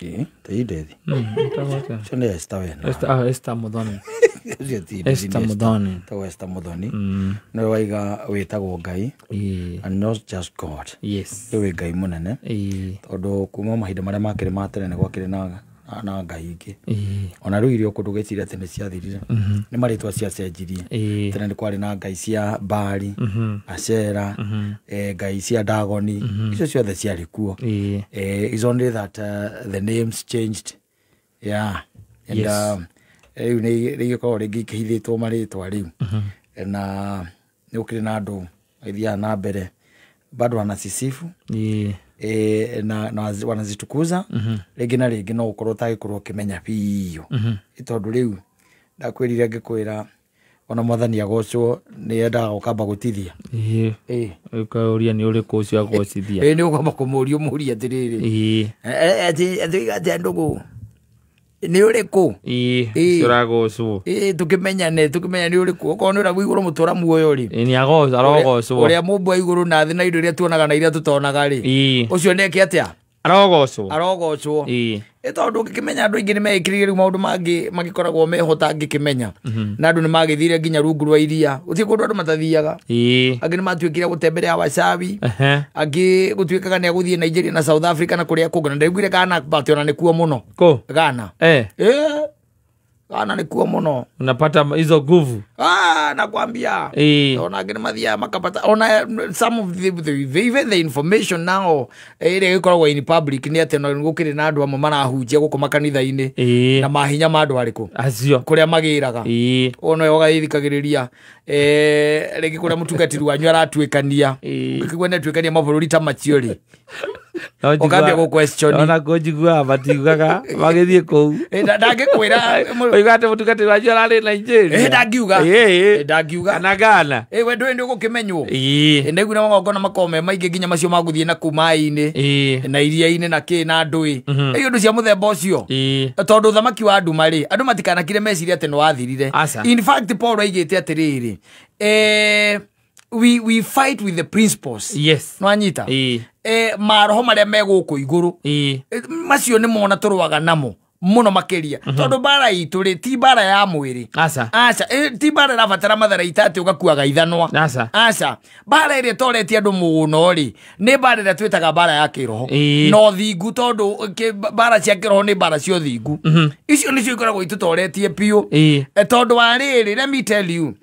Ĩĩ, ti Ndethi. Etagwo atĩa? Ũcio nĩ Esther wena. Esther Muthoni. Ũcio ti Ndethi, Esther nĩ Muthoni. Etagwo Esther Muthoni. Nĩwe waiga wĩtagwo Ngai and not just God. Rĩu wĩ Ngai mũnene. Tondũ kuma mahinda marĩa makĩrĩ ma tene nĩ gwakĩrĩ na ngai ingĩ. Ona rĩu iria kũndũ gĩciria atĩ nĩ ciathirire. Nĩ marĩtwa ciacenjirie. Tene nĩ kwarĩ na ngai cia Baali, Ashera, ngai cia Dagoni. Icio ciothe ciarĩ kuo. It's only that the names changed. Yeah. And rĩu nĩ igĩkoragwo rĩngĩ ikĩhithĩtwo marĩtwa rĩu. Na nĩ gũkĩrĩ na andũ magĩthiaga na mbere bado wanasisifu na wanazitukuza rĩngĩ na rĩngĩ no ũkorwo ũtagĩkorwo ũkĩmenya biũ. Tondũ rĩu ndakwĩrire ngĩkwĩra ona mwathani agocwo nĩ endaga gũkamba gũtithia. Ũkaũria nĩ ũrĩkũ ũcio agocithia. Nĩ ũkwamba kũmũria ũmũrie atĩrĩrĩ. Atĩ atĩa ndũgũ nĩ ũrĩkũ? Ũcio ũragocwo. Tũkĩmenyane nĩ ũrĩkũ okorwo nĩ ũrĩa wĩ igũrũ mũtũra muoyo rĩ. Nĩ arogocwo. Ũrĩa mũmbi wa igũrũ na thĩ na indo iria tuonaga na iria tũtonaga rĩ. Ũcio nĩ eke atĩa? Arogocwo. Arogocwo. Tondũ ũngĩkĩmenya andũ aingĩ nĩ meĩkĩrĩire rĩu maũndũ mangĩ magĩkoragwo meho ũtangĩkĩmenya. Na andũ nĩ magĩthire nginya rungu rwa iria. Gũtirĩ kũndũ andũ matathiaga. Angĩ nĩ matuĩkire gũtemberea wacawi. Angĩ gũtuĩkaga nĩ agũthiĩ Nigeria na South Africa na kũrĩa kũngĩ. Na ndaiguire Ghana but ona nĩkuo mũno. Kũ? Ghana. Ghana nĩkuo mũno. Unapata hizo nguvu. Nakwambia. Ona angĩ nĩ mathiaga makapata. Ona some of the even the information now ĩrĩa ĩgĩkoragwo in public nĩ atĩ ona gũkĩrĩ na andũ amwe marahunjia gũkũ makanitha-inĩ. Na mahinya ma andũ arĩkũ? Acio. Kũrĩa magĩraga. Ona we ũgagĩthikagĩrĩria. Rĩngĩ kũrĩa mũtungatĩri wanyu aratuĩkania. Ũkĩigua nĩ atuĩkania mabũrũri ta macio rĩ. No njigua- Ũkambia gũ-question. Ona kũnjiguaga matiugaga magĩthiĩ kũu. Ndangĩkwĩra, Oiga atĩ mũtungatĩri wanyu ararĩ Nigeria. Ndangiuga. Ndangiuga. Kana Ghana. We ndũĩ nĩ ũgũkĩmenywo. Ndaigua magongona makoragwo me maingĩ nginya macio ma gũthiĩ na kũu maĩ-inĩ. Na iria-inĩ na kĩ na ndũĩ. Ũndũ cia mũthemba ũcio. Tondũ ũthamaki wa nduma rĩ, andũ matikanakire meciria atĩ nĩ wathirire. Aca. In fact, Paul aigĩte atĩrĩrĩ, we fight with the principles. Nwanyita? Maroho marĩa me gũkũ igũrũ. Macio nĩ mona tũrũaga namo mũno makĩria. Tondũ mbara itũ rĩ, ti mbara ya mwĩrĩ. Aca. Aca. Ti mbara ĩrabatara matharaita atĩ ũgakuaga ithanwa. Aca. Aca. Mbara ĩrĩa ĩtoretie andũ mũno rĩ, nĩ mbara ĩrĩa twĩtaga mbara ya kĩroho. Na ũthingu, tondũ mbara cia kĩroho nĩ mbara cia ũthingu. Icio nĩcio ikoragwo itũtoretie biũ. Tondũ wa rĩrĩ, let me tell you.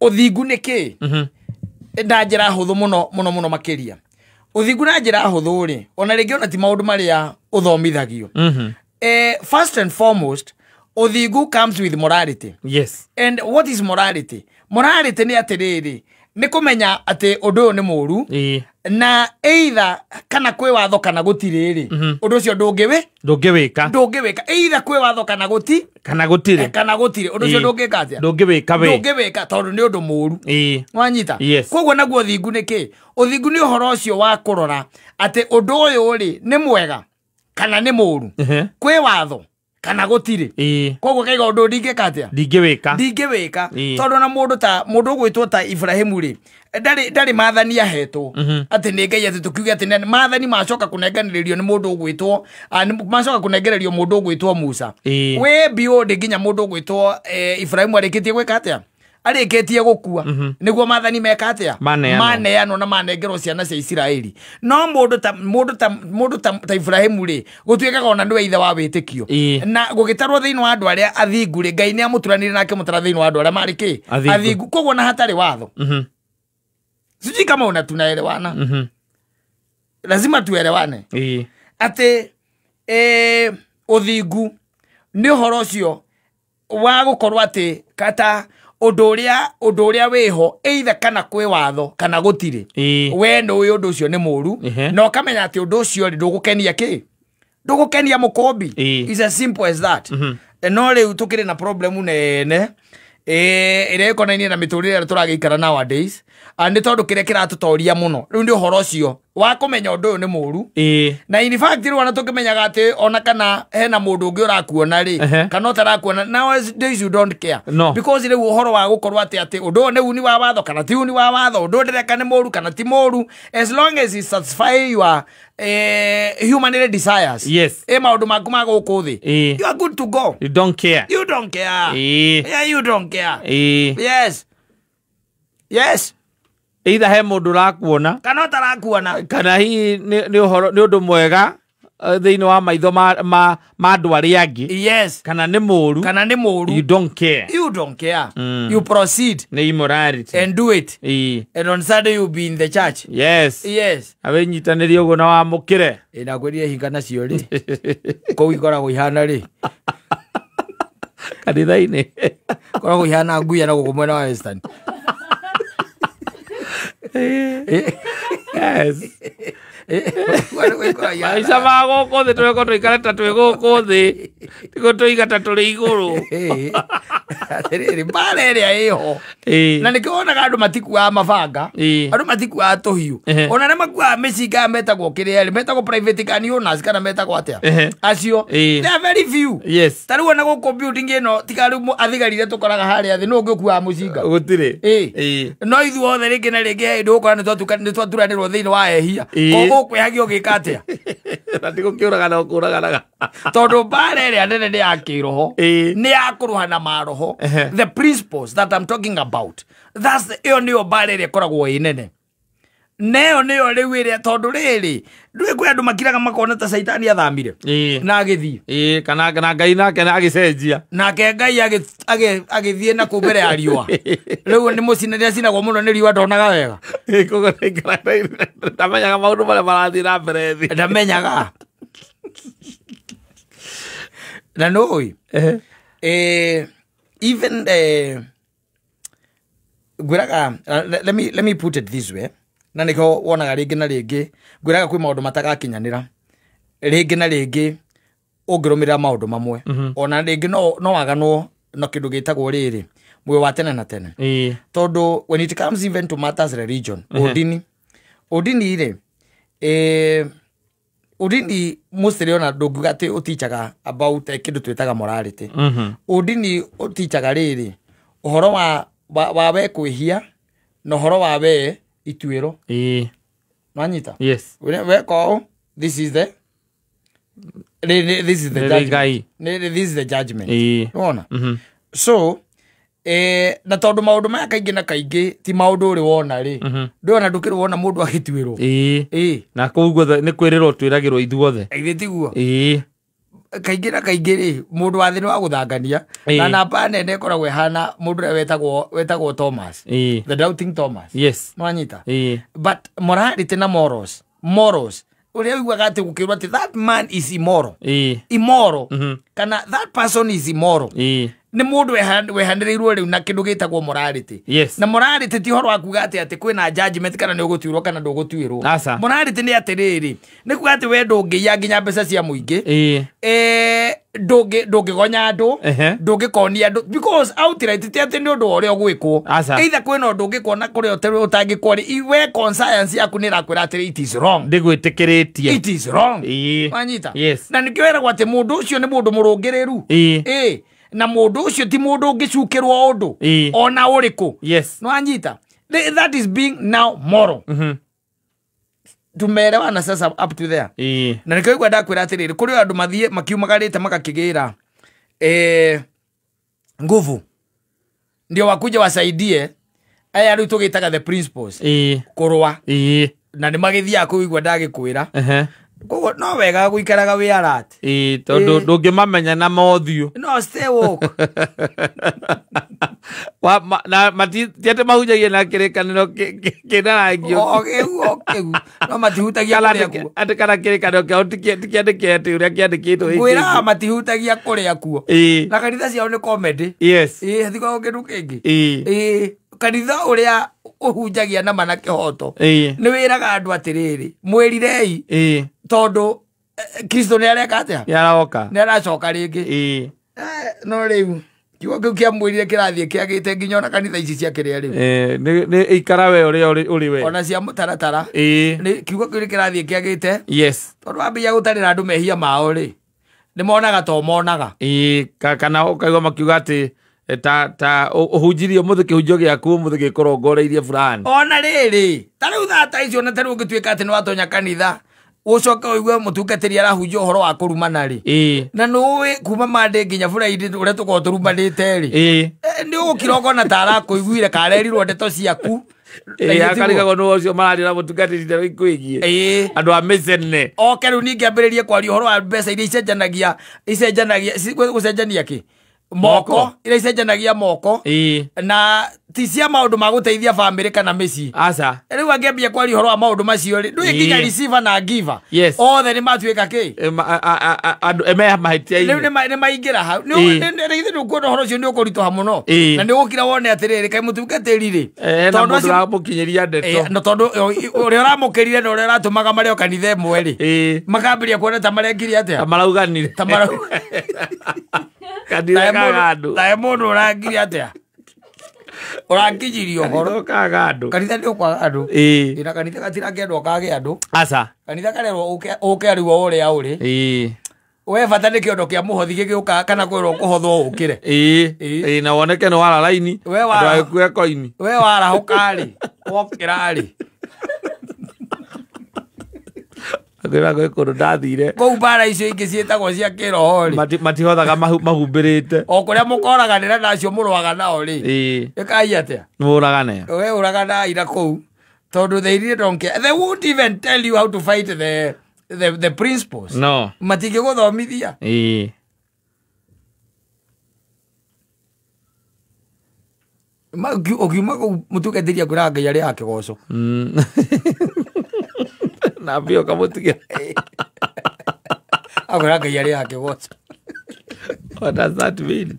Ũthingu nĩ kĩ? Na njĩra hũthũ mũno, mũno, mũno makĩria. Ũthingu na njĩra hũthũ rĩ, ona rĩngĩ ona ti maũndũ marĩa ũthomithagio. First and foremost, ũthingu comes with morality. And what is morality? Morality nĩ atĩrĩrĩ, nĩ kũmenya atĩ ũndũ ũyũ nĩ mũũru. Na either kana kwĩ watho kana gũtirĩ rĩ, ũndũ ũcio ndũngĩwĩ? Ndũngĩwĩka. Ndũngĩwĩka. Either kwĩ watho kana gũti? Kana gũtirĩ. Kana gũtirĩ. Ũndũ ũcio ndũngĩka atĩa? Ndũngĩwĩka we. Ndũngĩwĩka tondũ nĩ ũndũ mũũru. Wanyita? Koguo naguo ũthingu nĩ kĩ? Ũthingu nĩ ũhoro ũcio wa kũrora atĩ ũndũ ũyũ rĩ nĩ mwega kana nĩ mũũru. Kwĩ watho kana gũtirĩ. Koguo kaiga ũndũ ndingĩka atĩa? Ndingĩwĩka. Ndingĩwĩka. Tondũ na mũndũ ta mũndũ ũgwĩtwo ta Ibrahimu rĩ, ndarĩ maathani ahetwo. Atĩ nĩ Ngai atĩ tũkiuge atĩ nĩ maathani macoka kũnenganĩrĩrio nĩ mũndũ ũgwĩtwo, nĩ macoka kũnengererio mũndũ ũgwĩtwo Musa. Wĩ beyond nginya mũndũ ũgwĩtwo, Ibrahimu arĩkĩtie gwĩka atĩa? Arĩkĩtie gũkua. Nĩguo maathani meka atĩa? Maneanwo. Maneanwo na manengerwo ciana cia Isiraeli. No mũndũ ta, mũndũ ta, mũndũ ta, ta Ibrahimu rĩ, gũtuĩkaga ona nĩwe ithe wa wĩtĩkio. Na gũgĩtarwo thĩinĩ wa andũ arĩa athingu rĩ, Ngai nĩ amũturanire na akĩmũtara thĩinĩ wa andũ arĩa marĩ kĩ? Athingu. Athingu. Koguo na hatarĩ watho. Sijui kama una tunaelewana. Lazima tuelewane. Atĩ, ũthingu nĩ ũhoro ũcio wa gũkorwo atĩ kata ũndũ ũrĩa, ũndũ ũrĩa wĩho, either kana kwĩ watho kana gũtirĩ. We nĩ ũĩ ũndũ ũcio nĩ mũũru, na ũkamenya atĩ ũndũ ũcio rĩ, ndũgũkenia kĩ? Ndũgũkenia mũkũmbi. It's as simple as that. No rĩu tũkĩrĩ na problem nene, ĩrĩa ĩkonainie na mĩtũrĩre ĩrĩa tũragĩikara nowadays. Nĩ tondũ kĩrĩa kĩratũtoria mũno rĩu nĩ ũhoro ũcio wa kũmenya ũndũ ũyũ nĩ mũru. Na in fact rĩu ona tũkĩmenyaga atĩ ona kana hena mũndũ ũngĩ ũrakuona rĩ kana ũtarakuona, nowadays you don't care. No. Because rĩu ũhoro wa gũkorwo atĩ atĩ ũndũ ũyũ nĩ uni wa watho kana ti uni wa watho, ũndũ ũyũ ndĩreka nĩ mũru kana ti mũru, as long as it satisfy your human desires. Yes. Maũndũ maku ma gũkũ thĩ, you are good to go. You don't care. You don't care. Yeah, you don't care. Yes. Yes. Either he mũndũ ũrakuona kana ũtarakuona, kana hihi nĩ ũhoro nĩ ũndũ mwega thĩinĩ wa maitho ma andũ arĩa angĩ. Yes. Kana nĩ mũru, kana nĩ mũru. You don't care. You don't care. You proceed. Nĩ immorality. And do it. And on Sunday you'll be in the church. Yes. Yes. Na wĩnyitanĩrie ũguo na wamũkĩre. Na kwĩrire hinga nacio rĩ, kũu ikoragwo ihana rĩ kanitha-inĩ, ikoragwo ihana nguya na gũkũ mwena wa Western. Yes. Maica ma gũkũ thĩ tũgĩkorwo tũikare ta twĩ gũkũ thĩ, tiguo tũiga ta tũrĩ igũrũ. Atĩrĩrĩ, mbara ĩrĩa ĩho. Na nĩkĩo wonaga andũ matikuaga mabanga, andũ matikuaga tũhiũ, ona arĩa makuaga mĩcinga metagwo kĩrĩa rĩ, metagwo private gun owners kana metagwo atĩa, acio they are very few. Yes. Ta rĩu ona gũkũ building ĩno tiga rĩu athigari iria tũkoraga harĩa thĩ, nũ ũngĩ ũkuaga mũcinga? Gũtirĩ. No ithuothe rĩngĩ na rĩngĩ hĩndĩ ũgũkora nĩtwaturanĩrwo thĩinĩ wa ehia, koguo ũkwĩhagia ũgĩka atĩa? Na ti gũkĩũragana ũkũraganaga. Tondũ mbara ĩrĩa nene nĩ ya kĩroho, nĩ ya kũrũha na maroho. The principles that I'm talking about, that's ĩyo nĩyo mbara ĩrĩa ĩkoragwo ĩ nene. Neo nĩyo rĩu ĩrĩa tondũ rĩrĩ ndũĩ kwĩ andũ makiraga makona ta caitani athamire na agĩthiĩ, kana na Ngai nake agĩcenjia, nake Ngai agĩthiĩ na kũu mbere ya riũa. Rĩu nĩ mũcine nĩacinagwo mũno nĩ riũa, ndonaga wega. Ndamenyaga maũndũ marĩa marathiĩ na mbere thĩ, ndamenyaga. Na nũĩ even ngwĩraga, let me put it this way, na nĩkĩo wonaga rĩngĩ na rĩngĩ ngwĩraga kwĩ maũndũ matagakinyanĩra rĩngĩ na rĩngĩ ũngĩrũmĩrĩra maũndũ mamwe, ona rĩngĩ no waganwo na kĩndũ gĩtagwo rĩrĩ muoyo wa tene na tene. Tondũ when it comes even to matters religion, ũndini rĩ, ũndini mostly ona ndũngiuga atĩ ũtichaga about kĩndũ twĩtaga morality. Ũndini ũtichaga rĩrĩ ũhoro wa we kwĩhia na ũhoro wa we ituĩro. Nwanyita? Yes. Weka ũũ, this is the this is the judgment. This is the judgment. Nĩwona? So na tondũ maũndũ maya kaingĩ na kaingĩ ti maũndũ ũrĩ wona rĩ, ndũrona ndũkĩrĩ wona mũndũ agĩtuĩrwo. Na kũu guothe nĩ kwĩrĩrwo twĩragĩrwo ithuothe. Ithuĩ tiguo? Kaingĩ na kaingĩ rĩ, mũndũ wa thĩ nĩ wa gũthangania, na namba nene ĩkoragwo ĩhana mũndũ ũrĩa wetagwo Thomas, the doubting Thomas. Yes. Nwanyita? But morality na morals, ũrĩa ũiguaga atĩ gũkĩrwo atĩ that man is immoral, immoral, kana that person is immoral, nĩ mũndũ wehanĩrĩirwo rĩu na kĩndũ gĩtagwo morality. Yes. Na morality ti ũhoro wa kuga atĩ atĩ kwĩna judgment kana nĩ ũgũtuĩrwo kana ndũgũtuĩrwo. Morality nĩ atĩrĩrĩ, nĩ kuga atĩ we ndũngĩiya nginya mbeca cia mũingĩ, ndũngĩgonya andũ, ndũngĩkonia andũ, because outright ti atĩ nĩ ũndũ wa ũrĩa ũgwĩkwo. Either kwĩna ũndũ ũngĩkwo na kũrĩa ũtangĩkwo rĩ, we conscience yaku nĩ ĩrakwĩra atĩrĩ it is wrong. Ndĩgwĩtĩkĩrĩtie. It is wrong. Wanyita? Yes. Na nĩkĩo weragwo atĩ mũndũ ũcio nĩ mũndũ mũrũngĩrĩru. Na mũndũ ũcio ti mũndũ ũngĩcukĩrwo ũndũ ona ũrĩkũ. Yes. Nwanyita? That is being now moral. Tumeelewana sasa up to there. Na nĩkĩo igua ndakwĩra atĩrĩrĩ, kũrĩ andũ mathiĩ makiumagarĩte magakĩgĩra nguvu ndio wakuja wasaidie aya rĩu tũgĩtaga the principles kũrũa, na nĩ magĩthiaga kũu igua ndagĩkwĩra. Koguo no wega gũikaraga wĩ alert. Tondũ ndũngĩmamenya na mothiũ. No stay woke. Na ti atĩ mahunjagia na kĩrĩkanĩro kĩna rangi. O kĩu. No matihutagia kũrĩa kuo. Atĩ kana kĩrĩkanĩro kĩao ti kĩandĩke atĩ ũrĩa kĩandĩkĩtwo. Ngwĩraga matihutagia kũrĩa kuo. Na kanitha ciao nĩ comedy. Yes. Hatikoragwo kĩndũ kĩngĩ. Kanitha ũrĩa ũhunjagia na mana kĩhoto nĩ wĩraga andũ atĩrĩrĩ, mwĩrirei tondũ Kristo nĩ areka atĩa? Nĩ aroka. Nĩ aracoka rĩngĩ. No rĩu Kiugo kĩu kĩamwĩrire kĩrathiĩ kĩagĩte nginya ona kanitha ici cia kĩrĩa rĩu. Nĩ ikara we ũrĩa ũrĩ we. Ona cia mũtaratara. Kiugo kĩu nĩ kĩrathiĩ kĩagĩte. Yes. Tondũ wambia gũtarĩra andũ mehia mao rĩ, nĩ monaga to monaga. Kana ũkaigua makiuga atĩ ta ũhunjirie ũmũthĩ kĩhunjio gĩaku ũmũthĩ gĩkũrongoreirie fulani. Ona rĩrĩ, ta rĩu thaa ta icio na ta rĩu ũngĩtuĩka atĩ nĩ watonya kanitha, ũcoke ũigue mũtungatĩri arahunjia ũhoro wa kũrumana rĩ. Na nĩũĩ kuma Monday nginya Friday ũrĩa tũkoragwo tũrumanĩte rĩ. Nĩ ũgũkira ũkona ta arakũiguire ka arerirwo ndeto ciaku. Akarigagwo nĩ ũcio mararia na mũtungatĩri ndeto ikwĩgiĩ. Andũ a mĩcene. Oke rĩu ningĩ ambĩrĩrie kwaria ũhoro wa mbeca iria icenjanagia gũcenjania kĩ? Moko, iria icenjanagia moko. Na ti cia maũndũ ma gũteithia bamĩrĩ kana mĩciĩ. Aca. Rĩu angĩambia kwaria ũhoro wa maũndũ macio rĩ, ndũĩ nginya receiver na giver. Yes. Othe nĩ matuĩka kĩ? Andũ me mahĩtia-inĩ. Rĩu nĩ maingĩra hau. Rĩu nĩ ũkuona ũhoro ũcio nĩ ũkũritũha mũno. Na nĩ ũgũkira wone atĩrĩrĩ, kaĩ mũtungatĩri rĩ. Tondũ mũndũ ũramũkinyĩria ndeto. No tondũ ũrĩa ũramũkĩrire na ũrĩa ũratũmaga marĩ o kanitha ĩmwe rĩ. Makambĩrĩria kuona ta marekire atĩa? Ta marauganire. Ta Ta mũndũ ũrangirie atĩa? Ũranginyirie ũhoro. Kanitha nĩ ũkwaga andũ. Na kanitha gatirakĩendwo kage andũ. Aca. Kanitha karerwo ũke rĩu o ũrĩa ũrĩ. We bata nĩ kĩondo kĩa mũhothi gĩgĩũka kana kwĩrwo kũhothwo ũkĩre. Na woneke nĩ wara raini. Andũ agĩkue koini. We warahũka rĩ, wokĩra rĩ. Akwĩra gwĩ kũndũ ndathire. Kũu mbara icio ingĩ ciĩtagwo cia kĩroho rĩ. Matihothaga mahumbĩrĩte. O kũrĩa mũkoraganĩra na acio mũrũaga nao rĩ. Ĩkai atĩa? Mũragane. We ũragana ira kũu. Tondũ they really don't care. They won't even tell you how to fight the principles. No. Matingĩgũthomithia. Ũkiuma kũu mũtungatĩri akwĩraga Ngai arĩ ake goco. Na mbia ũkamũtigira. Akwĩra Ngai arĩ ake goco. What does that mean?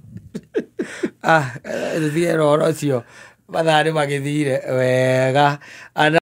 Tũtige ũhoro ũcio mathaa nĩ magĩthire wega.